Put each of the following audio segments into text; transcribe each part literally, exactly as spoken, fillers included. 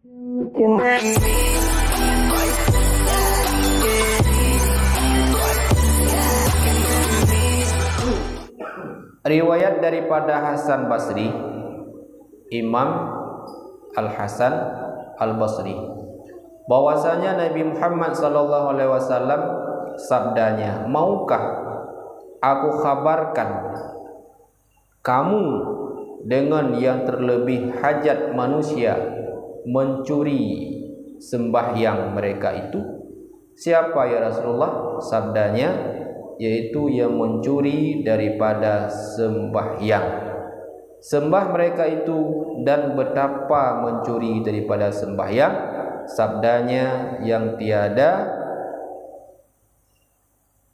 Riwayat daripada Hasan Basri, Imam Al-Hasan Al-Basri, bahwasanya Nabi Muhammad sallallahu alaihi wasallam sabdanya, "Maukah aku khabarkan kamu dengan yang terlebih hajat manusia mencuri sembahyang mereka itu?" "Siapa, ya Rasulullah?" Sabdanya, "Yaitu yang mencuri daripada sembahyang." "Sembah mereka itu, dan betapa mencuri daripada sembahyang?" Sabdanya, "Yang tiada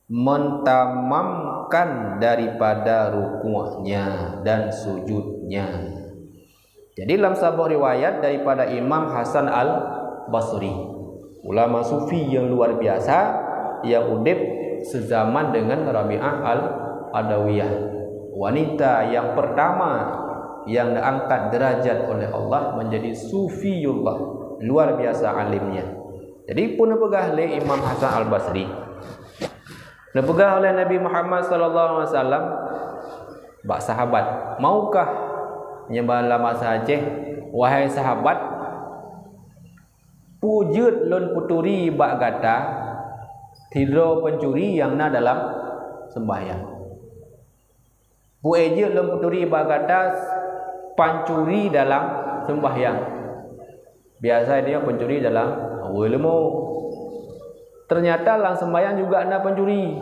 mentamamkan daripada rukuknya dan sujudnya." Jadi, lam saboh riwayat daripada Imam Hasan Al-Basri, ulama sufi yang luar biasa, yang udeb sezaman dengan Rabi'ah Al-Adawiyah, wanita yang pertama yang diangkat derajat oleh Allah menjadi sufiyullah, luar biasa alimnya. Jadi, peue neupeugah lé Imam Hasan Al-Basri? Neupeugah oleh Nabi Muhammad sallallahu alaihi wasallam bak sahabat, "Maukah," nyan bak lam bahasa Aceh, "Wahai sahabat, peue jeuet lôn peuturi bak gata sidroe pancuri nyang na dalam seumbahyang?" Peue jeuet lôn peuturi bak gata pancuri dalam seumbahyang? Biasa dia pancuri dalam aweue leumo. Ternyata lam seumbahyang juga na pancuri.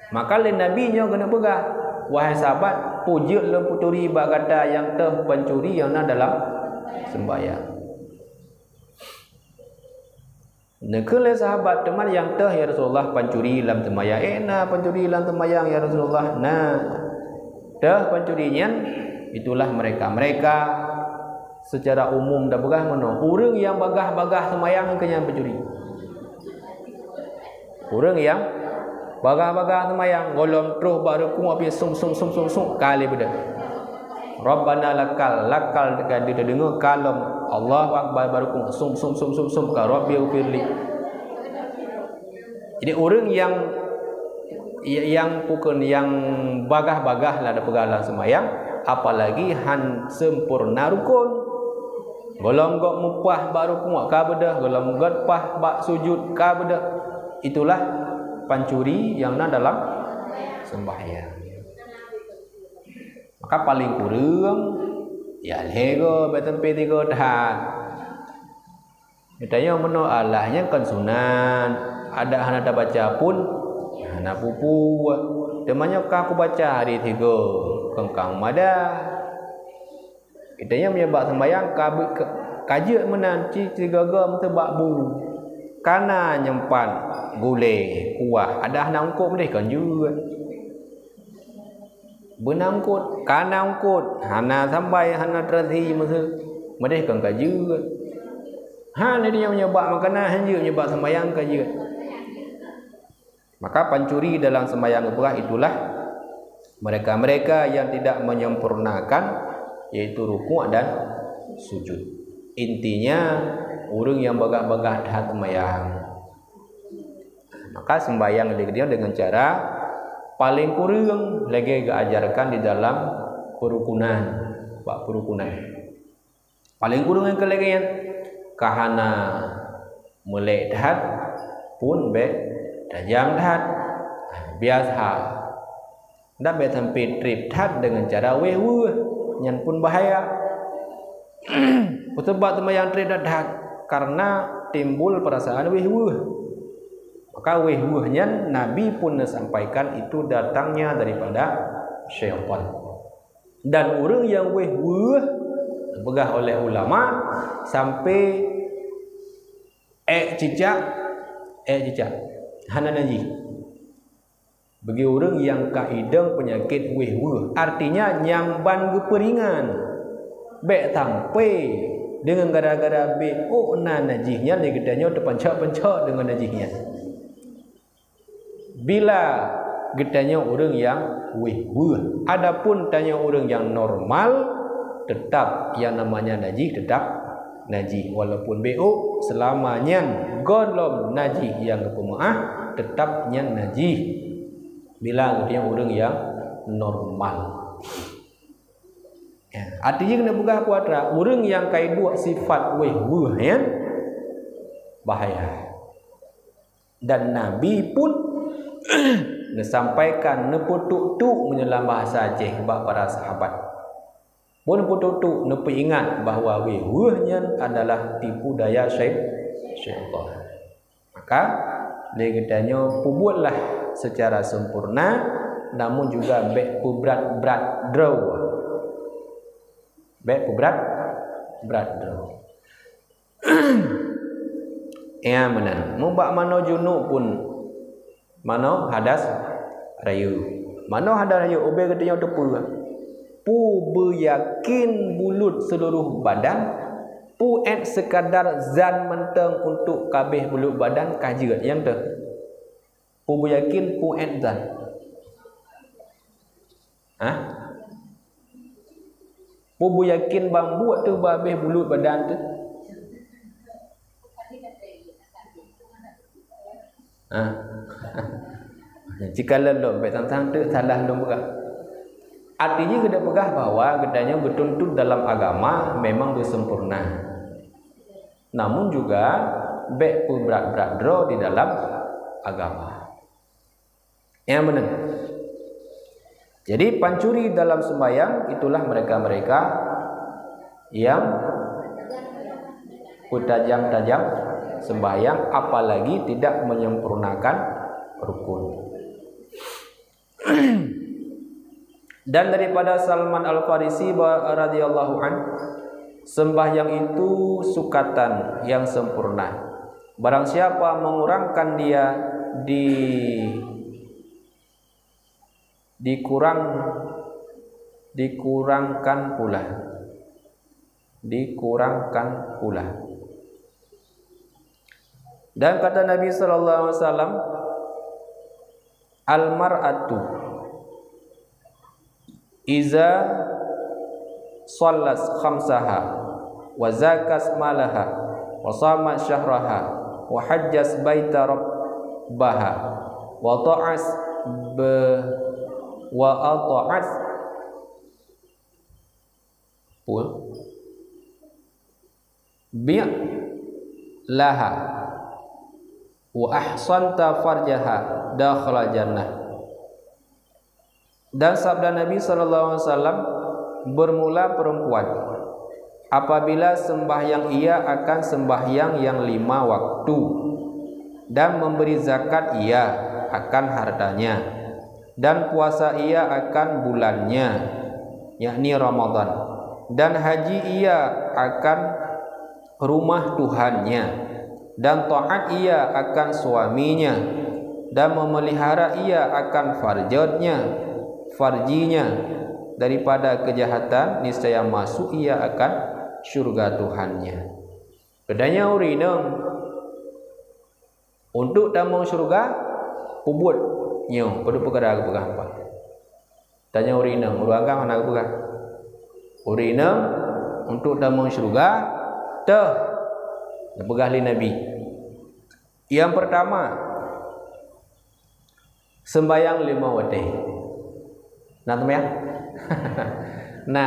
Maka lé Nabi nyoe keuneuk peugah, "Wahai sahabat, peue jeuet lôn peuturi bak gata nyang toh pancuri nyang na dalam seumbahyang?" Neukheun lé sahabat, "Teuma nyang toh, ya Rasulullah, pancuri lam seumayang?" "Eh, na pancuri lam seumayang, ya Rasulullah, na." Toh pancuri nyan, itulah mereka-mereka, secara umum tapeugah meunoe, ureuëng nyang bagaih-bagaih seumayang keuh nyan pancuri. Ureuëng nyang bagaih-bagaih seumayang, gohlom troh bak rukuk, habis sum, sum, sum, sum, sum, ka lheueh beudôh. Rabbana lakal, lakal ka teudeungoe ka lom, Allahu Akbar bak rukuk, sum, sum, sum, sum, sum, ka Rabbighfirli. Jadi, ureuëng nyang, nyang pukon nyang bagaih-bagaih lah tapeugah lam seumayang, apalagi han sempurna rukun. Gohlom göt meupah bak rukuk ka beudôh, gohlom göt pah bak sujud ka beudôh. Itulah pancuri nyang na dalam seumbahyang. Maka paleng kureueng, ya lhèe goe, bèk sampai tiga that. Geutanyoe meunoe alah nyan kon sunat, adak hana tabaca pun hana peue-peue. Teuma nyoe ka kubaca hari tiga, kon ka meumada. Geutanyoe meunyoe bak seumbahyang ka, ka, ka jeuet meunan, ci sigoe-goe meuseubak bu. Kana nyimpan gulèe, kuah, adak hana eungkôt meudeh kon jeuet. Beuna eungkôt, kana eungkôt, hana sampai, hana teurasi meuseu, meudeh kon ka jeuet. Hana dia meunyoe bak makanan, han jeuet, meunyoe bak seumbahyang ka jeuet. Maka pancuri dalam sembahyang geupeugah itulah mereka-mereka yang tidak menyempurnakan, yaitu rukuk dan sujud. Intinya, ureuëng nyang bagaih-bagaih that sembahyang. Maka sembahyang lé geutanyoe dengan cara paleng kureueng lagèe geuajarkan di dalam perukunan, bak perukunan. Paleng kureueng nyang keu lagèe nyan, ka hana meulek that, pun bèk tajam that. Biasa. Ndak bèk sampai trép that dengan cara wéh-weueh. Nyan pun bahaya. Peue sabab teuma nyang trép that-that? Karena timbul perasaan wéh-weueh. Maka wéh-weueh nyan Nabi pun neusampaikan itu datangnya daripada syaitan. Dan ureuëng nyang wéh-weueh, peugah oleh ulama, sampai ék cicak, ék cicak, hana najih. Bagi ureuëng nyang ka idong peunyakét wéh-weueh, artinya nyang ban geupeuringan. Bèk sampai deungon gara-gara bèk ôk na najih nyan lé geutanyoe teupancok-pancok deungon najih nyan. Bila geutanyoe ureuëng nyang wéh-weueh, adapun tanyoe ureuëng nyang normal, teutap nyang namanya najih teutap najih. Walaupun béuk, selama nyan gohlom najih nyang geupeumeuáh, teutap nyan najih. Bila geutanyoe ureuëng nyang normal. Ya, arti jih keuneuk peugah peue atra, ureuëng nyang ka iduek sifat wéh weueh nyan bahaya. Dan Nabi pun neusampaikan, neupeutuk-tuk meunyoe lam bahasa Aceh bak para sahabat. Pun neupeutuk-tuk, neupeuingat bahwa wéh weueh nyan adalah tipu daya syai-, syaitan. Maka, lé geutanyoe peubuetlah secara sempurna, namun juga bék peubrat-brat droe. Bék peubrat-brat droe. Ya, meunan. Mubak manoe junub pun manoe hadas rayeuk. Manoe hadas rayeuk, ubé geutanyoe teupeue. Peue beuyakin bulut seuluruh badan, peue ék sekadar zan mantong untuk kabéh bulut badan ka jeuet, nyang teuh. Peue beuyakin peue ék zan. Hah? Peue beuyakin bambuek teuh babéh bulut badan teuh? Hah? Jika lôn bék sang-sang teuh salah lôn peugah. Arti jih geutanyoe peugah bahwa geutanyoe geutuntut dalam agama memang beusempurna. Namun juga bék peubrat-brat droe di dalam agama. Nyang meunan. Jadi, pancuri dalam sembahyang itulah mereka-mereka yang peutajam-tajam sembahyang, apalagi tidak menyempurnakan rukun. Dan daripada Salman Al-Farisi ba-, radhiyallahu anh, sembahyang itu sukatan yang sempurna. Barang siapa mengurangkan dia di, dikurang, dikurangkan pula. Dikurangkan pula. Dan kata Nabi sallallahu alaihi wasallam, "Al-mar'atu iza shallat khamsaha, wa zakat malaha, wa shamat syahraha, wa hajjat baita rabbaha, wa ta'as be-, wa ata'at," peue? "Bi' laha, wa ahsanta farjaha, dakhala jannah." Dan sabda Nabi sallallahu alaihi wasallam, bermula perempuan apabila sembahyang ia akan sembahyang yang lima waktu, dan memberi zakat ia akan hartanya, dan puasa ia akan bulannya, yakni Ramadan, dan haji ia akan rumah Tuhannya, dan taat ia akan suaminya, dan memelihara ia akan farjatnya, farjinya, daripada kejahatan, niscaya masuk ia akan syurga Tuhannya. Geutanyoe ureueng inong, untuk tamong syeuruga, peubuet nyoe, padub peukara geupeugah pat. Tanyoe ureueng inong, ureueng agam hana geupeugah. Ureueng inong, untuk tamong syeuruga, teuh, geupeugah lé Nabi. Nyang peurtama, seumbahyang limong watée. Na teumayang? Na,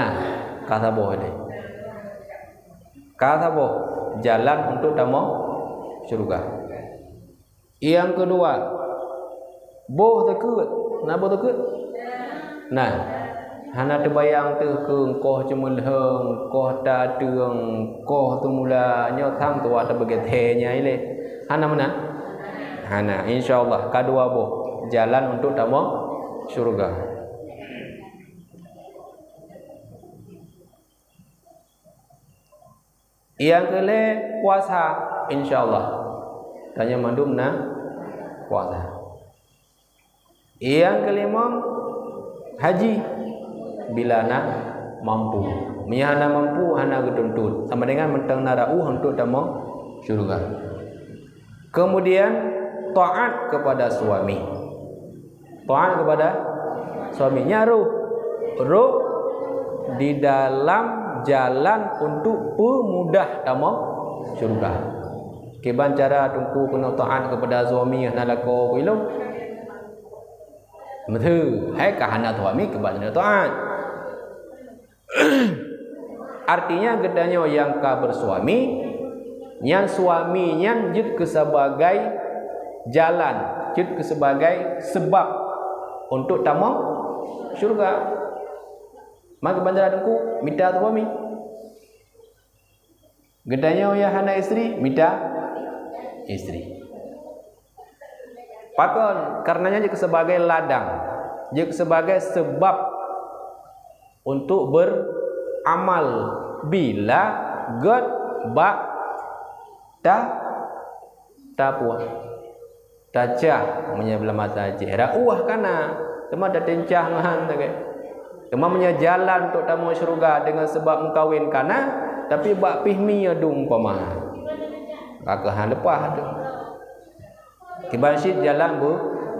ka saboh watée. Ka saboh jalan untuk tamong syeuruga. Nyang keudua, boh teukeuet. Na boh teukeuet? Na. Hana teubayang teuh keu koh ceumeulheueng, koh tateueng, koh teumula, nyoe sang tuha tabeugét thée nyang ilée. Hana meunan? Hana. Insya Allah, ka dua boh jalan untuk tamong syeuruga. Nyang keulhée puasa, insya Allah. Tanyoe mandum na puasa. Nyang keulimong, haji, bila na mampu. Meunyo hana mampu, hana geutuntut. Sama dengan mantong na rauh untuk tamong syeuruga. Kemudian, taat kepada suami. Taat kepada suami. Nyan rôh. Rôh di dalam jalan untuk peumudah tamong syurga. Kiban cara teungku keuneuk taat keupada suami hana lakoe ilong? Meuseu hai ka hana suami kiban keuneuk taat. Artinya geutanyoe nyang ka beusuami, nyan suami nyan jeuet keu sebagai jalan, jeuet keu sebagai sebab untuk tamong syurga. Maka bandara teungku mita suami. Geutanyoe nyang hana istri mita istri. Pakon? Karenanya jeuet keu sebagai ladang, jeuet keu sebagai sebab untuk beramal bila gét bak ta tapuah. Tacah meunyoe beulam basa Aceh. Rauah kana, teuma tatencah ngon han sagai. Teuma meunyoe jalan untuk tamong syeuruga deungon sabab meukawen kana, tapi bak pih mi dum pama. Ka keuh han leupah tu. Kiban cit jalan bu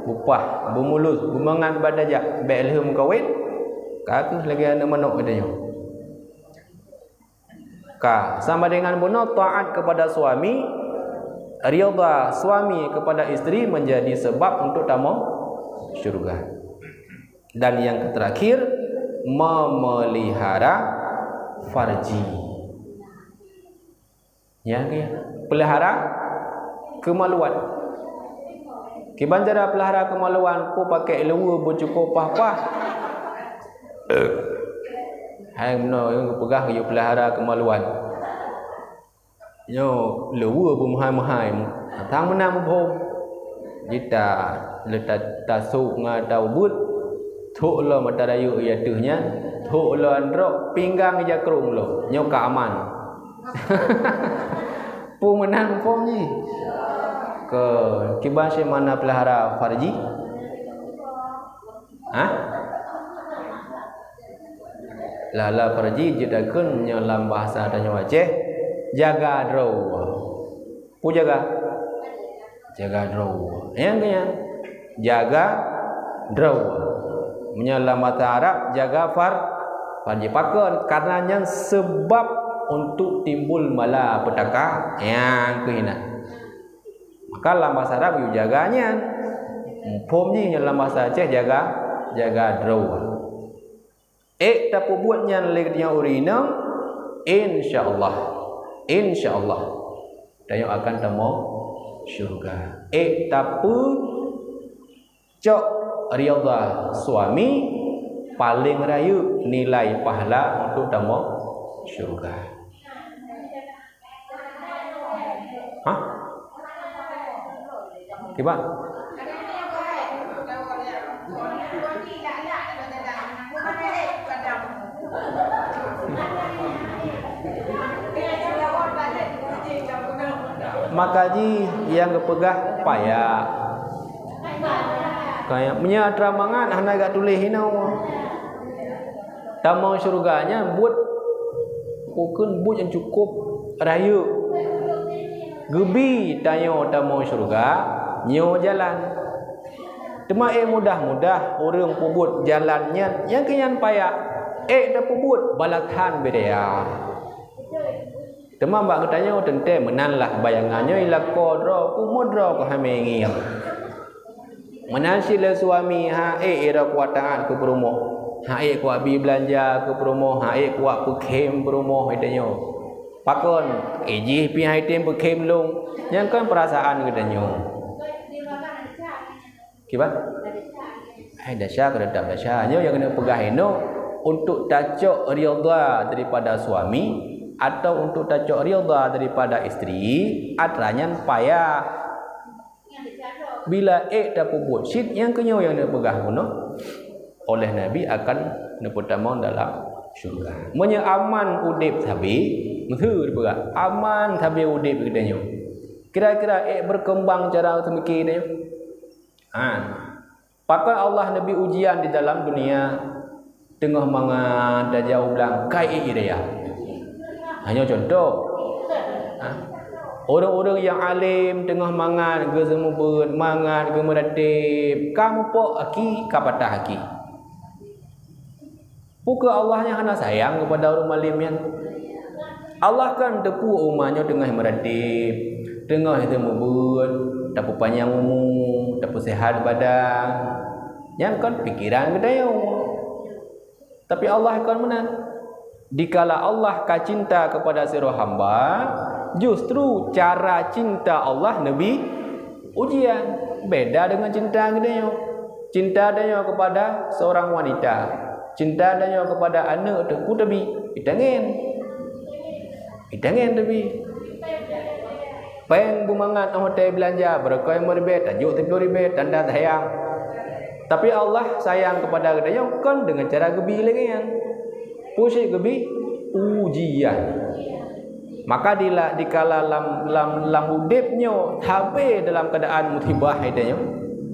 bupah, bumulus, bumangat bak tajak, bék lheueh meukawen. Ka keuh lagée aneuk manok geutanyoe. Ka sama dengan bunoe taat kepada suami, ridha suami kepada istri menjadi sebab untuk tamong syurga. Dan yang terakhir, memelihara farji. Ya, ya. Pelihara kemaluan. Kiban cara pelihara kemaluan, pu pakai leue beucuko pah-pah. Hai meunoe nyang geupeugah geuyue peulihara keumaluan. Nyoe leue beumeuhai-meuhai, tang meunan muphom. Jita leuta tasok ngon ata ubeut, thok lom ata rayeuk ateueh nyan, thok lom androk, pinggang ija krong lom. Nyoe ka aman. Peue meunan muphom jih? Ke kiban syeh makna peulihara farji? Hah? Lala farji jeuet takheun nyoe lam bahasa tanyoe Aceh, jaga droe. Peue jaga? Jaga droe. Nyang keu nyan, jaga droe. Meunyoe lam bahasa Arab, jaga far-, farji. Pakon? Karena nyan sebab untuk timbul malapetaka nyang keuh inan. Maka lam bahasa Arab yue jaga nyan. Muphom jih nyoe lam bahasa Aceh jaga, jaga droe. Ék tapeubuet nyan lé geutanyoe ureueng inong, insya Allah. Insya Allah. Tanyoe akan tamong syurga. Ék tapeucok ridha suami, paleng rayeuk nilai pahala untuk tamong syurga. Hah? Kiban? Maka jih nyang geupeugah payah. Kaya meunyoe atra mangat hana geutuléh inoe. Tamong syeuruga nyan buet, bukon buet nyang cukup rayeuk. Geubi tanyoe tamong syeuruga nyoe jalan. Teuma ék mudah-mudah ureuëng peubuet jalan nyan, nyang keu nyan payah. Ék tapeubuet balasan bidaya. Teuma bak geutanyoe teuntée meunan lah bayangan nyoe ilakoe droe, umu droe keuh hamé ngieng. Meunan cit lé suami, han ék droe kuat taát keu peurumoh, han ék kuat bi beulanja keu peurumoh, han ék kuat peukhém peurumoh geutanyoe. Pakon, eh jih pih han item peukhém lôn, nyan kon peurasaan geutanyoe. Kiban? Hai desya keuh teutap desya. Nyoe nyang keuneuk peugah inoe, untuk tacok ridha daripada suami atau untuk tacok ridha daripada istri, atra nyan payah. Bila ék tapeubuet cit, nyang keu nyoe nyang neupeugah bunoe oleh Nabi akan neupeutamong dalam syurga. Meunyoe aman udeb sabe, meuseu dipeugah, aman sabe udeb geutanyoe. Kira-kira ék berkembang cara seumike nyoe? Ha. Pakon Allah neubri ujian di dalam dunia, teungoh mangat tajak u blang, kai ék daya. Hanyoe contoh. Ha? Ureuëng-ureuëng nyang além teungoh mangat geuseumeubeuet, mangat geumeuratéb, ka mupok aki, ka patah aki. Peu kheueh Allah nyan hana sayang keupada ureuëng malém nyan? Allah kan teupeu umat nyoe teungoh meuratéb, teungoh teumeubeuet, tapeupanyang umu, tapeuseuhat badan. Nyan kon pikeran geutanyoe. Tapi Allah kon meunan. Dikala Allah ka cinta keupada sidroe hamba, justru cara cinta Allah neubi ujian. Beda deungon cinta geutanyoe. Cinta tanyoe keupada seurang wanita, cinta tanyoe keupada aneuëk teuh, peue teubi? Itangen. Itangen teubi. Péng beumangat 'oh watée beulanja, beureukoh limong ribée, tajok siplôh ribée, tanda sayang. Tapi Allah sayang keupada geutanyoe kon deungon cara geubi lagée nyan. Peue cit geubi? Ujian. Maka dila-, dikala lam, lam, lam udeb nyoe habéh dalam keuadaan musibah geutanyoe,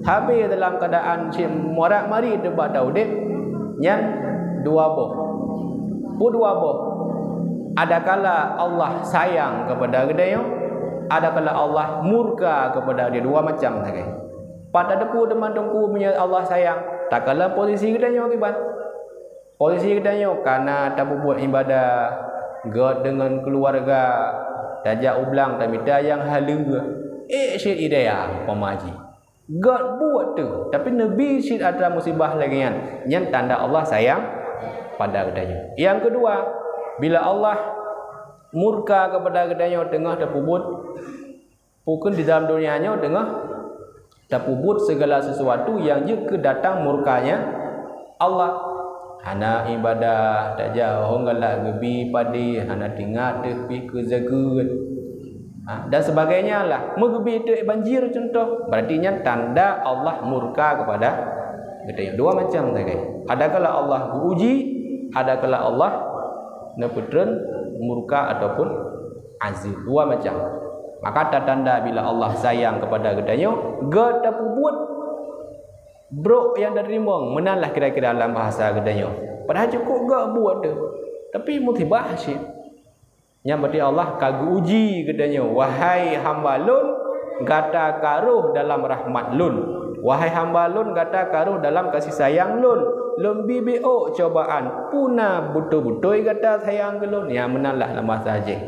habéh dalam keuadaan cit muarat-marit bak ta udeb, nyan dua boh. Peue dua boh? Adakala Allah sayang keupada geutanyoe, adakala Allah murka keupada geutanyoe, dua macam sagai. Pat tateupeue teuma Teungku meunyoe Allah sayang, takalon posisi geutanyoe kiban. Posisi geutanyoe kana tapeubuet iébadah, gét deungon keuluwarga, tajak u blang tamita nyang haleue, ék cit idéa umpama jih. Gét buet teuh, tapi neubi cit atra musibah lagée nyan, nyan tanda Allah sayang pada geutanyoe. Nyang keudua, bila Allah murka keupada geutanyoe teungoh tapeubuet, peue kheun di dalam donya nyoe teungoh tapeubuet segala sesuatu nyang jeuet keu datang murkanya Allah. Hana iébadah, tajak hong galak geubi padé, hana teuingat teuh pih keu zakeuet. Ha, dan sebagainya lah. Meugeubi teuk banjir contoh, berarti nyan tanda Allah murka keupada geutanyoe. Dua macam sagai. Adakala Allah geu-uji, adakala Allah neupeutreun murka ataupun azab. Dua macam. Maka tatanda bila Allah sayang keupada geutanyoe, gét tapeubuet brok nyang tateurimong, meunan lah kira-kira lam bahasa geutanyoe. Padahai cukôp gét buet teuh, tapi musibah cit. Nyan berarti Allah ka geu-uji geutanyoe, "Wahai hamba Lôn, gata ka rhoh dalam rahmat Lôn. Wahai hamba Lôn, gata ka rhoh dalam kasih sayang Lôn. Lôn bi beuôk cobaan, peue na beutôi-beutôi gata sayang keu Lôn?" Nyan meunan lah lam bahasa jih.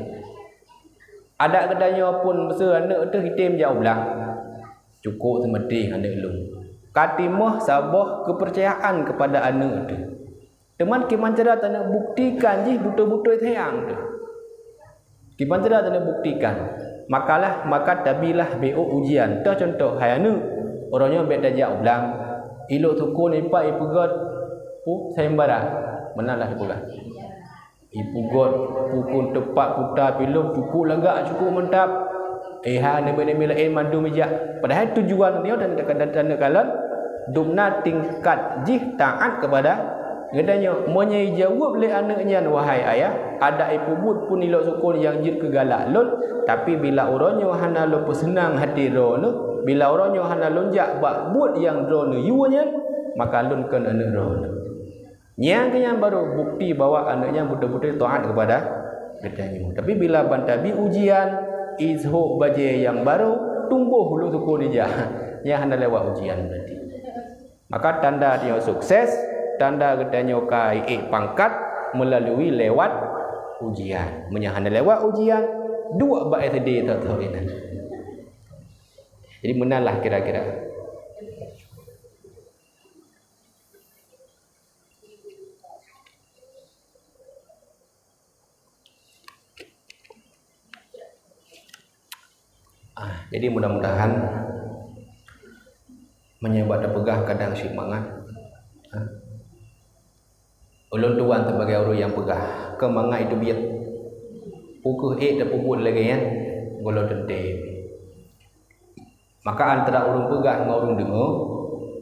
Adak geutanyoe pun meuseu aneuëk teuh item jak u blang, cukôp seumeuteh aneuëk lôn. Ka timoh saboh keupeurcayaan keupada aneuëk teuh. Teuma kiban cara taneuk buktikan jih beutôi-beutôi sayang teuh? Kiban cara taneuk buktikan? Makalah, maka tabilah beuôk ujian. Toh contoh, hai aneuëk, uroe nyoe bék tajak u blang. Ilok sukon ipak ipeugét, peue sayembara. Meunan lah ipeugah. Ipeugét pukon teumpat puta filem cukôp lagak, cukôp mantap. Eh, ha, neubeuet-neubeuet laén mandum ijak. Padahai tujuan nyoe dan teuka-, dan teukalon dum na tingkat jih taát keupada geutanyoe. Meunyoe ijaweueb lé aneuëk nyan, "Wahai ayah, adak ipeubuet pun ilok sukon nyang jeuet keu galak lôn, tapi bila uroe nyoe hana lôn peuseunang até droeneueh, bila uroe nyoe hana lôn jak bak buet nyang droeneueh yue nyan, maka lôn kon aneuëk droeneueh." Nyang keu nyan barô bukti bahwa aneuëk nyan beutôi-beutôi taát keupada geutanyoe. Tapi bila ban tabi ujian, isôk bajée nyang barô, tumbôh ulôn sukon ijak. Nyan hana lewat ujian berarti. Maka tanda tanyoe sukses, tanda geutanyoe ka iék pangkat meulalu lewat ujian. Meunyoe hana lewat ujian, duek bak S D tho-tho inan. Jadi meunan lah kira-kira. Ah, jadi mudah-mudahan meunyoe bak tapeugah kadang cit mangat. Ha? Ulôn tuan sebagai ureuëng nyang peugah, keu mangat itu biet. Peu kheueh ék tapeubuet lagée nyan, gohlom teuntée. Maka antara ureuëng peugah ngon ureuëng deungoe,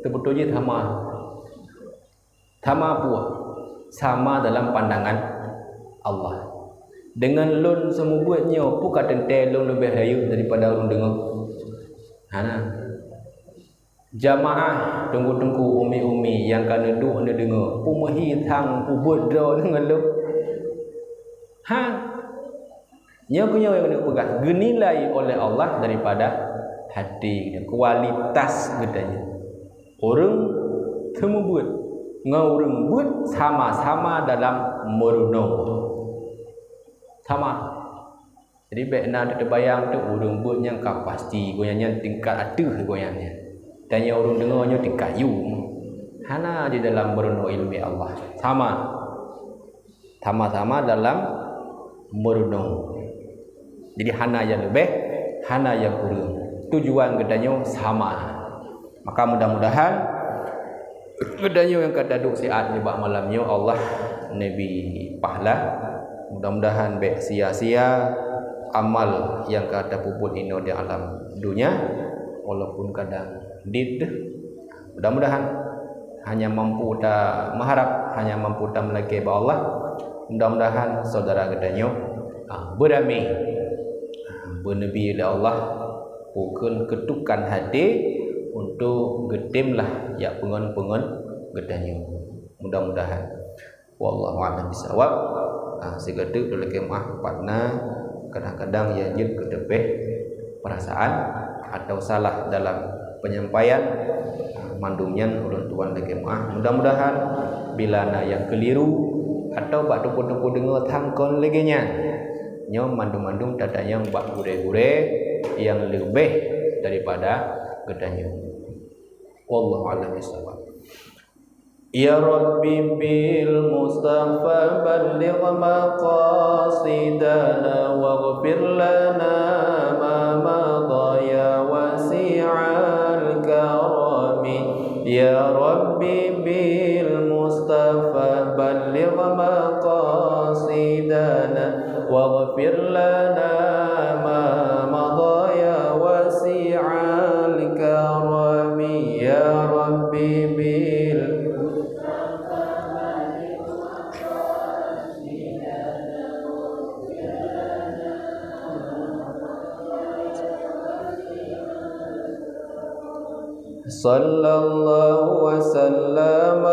teubeutôi jih sama. Sama peue? Sama dalam pandangan Allah. Deungon lôn seumeubeuet nyoe, peu ka teuntée lôn leubeh rayeuk daripada ureuëng deungoe? Hana. Jamaah teungku-teungku, umi-umi nyang ka neuduek neudeungoe, peu meuhi sang peubuet droe deungon lôn? Ha? Nyoe keuh nyang keuneuk peugah, geunilai oleh Allah daripada hati, kualitas geutanyoe. Ureuëng seumeubeuet, Ngon ureuëng beuet sama-sama dalam meurunong. Sama. Jadi bék na teubayang tu ureuëng beuet nyang ka pasti, gobnyan nyan tingkat ateueh gobnyan nyan. Dan nyang ureuëng deungoe nyoe tingkat yum. Hana di dalam meurunong iéleumé Allah. Sama. Sama-sama dalam meurunong. Jadi hana nyang leubeh, hana nyang kureueng. Tujuan geutanyoe sama. Maka mudah-mudahan geutanyoe nyang ka taduek siat nibak malam nyoe Allah neubri pahla. Mudah-mudahan bék sia-sia amal nyang ka tapeubuet inoe di alam dunia, walaupun kadang dit deuh. Mudah-mudahan hanya mampu ta meuharap, hanya mampu ta meulakée bak Allah. Mudah-mudahan saudara geutanyoe, ah, beuramé, ah, beuneubri lé Allah, bukon keutukan hati untuk geutem lah jak peungon-peungon geutanyoe. Mudah-mudahan. Wallahu a'lam bishawab. Ah, sigoe teuk lôn lakée meu'ah pat na kadang-kadang nyang jeuet keuteupeh peurasaan atau salah dalam penyampaian. Ah, mandum nyan ulôn tuan lakée meu'ah. Mudah-mudahan bila na nyang keliru atau bak teupeu-teupeu deungoe thangkon lagée nyan, nyoe mandum-mandum tatanyong bak gurée-gurée nyang leubeh daripada geutanyoe. Wallahu a'lam bishawab. يا رب بالمصطفى بلغ مقاصدنا واغفر لنا ما مضى يا واسع الكرم. يا رب بالمصطفى بلغ مقاصدنا واغفر لنا ما مضى يا واسع الكرم. يا رب بال صلى الله وسلم.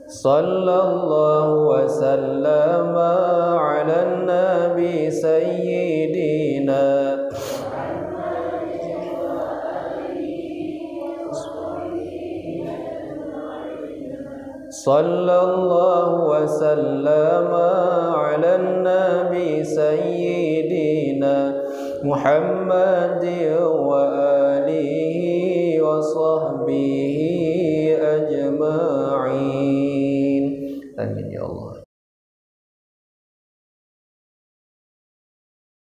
صلى الله وسلم على النبي سيدنا. صلى الله وسلم على النبي سيدنا محمد وآله وصحبه أجمعين. آمين يا الله.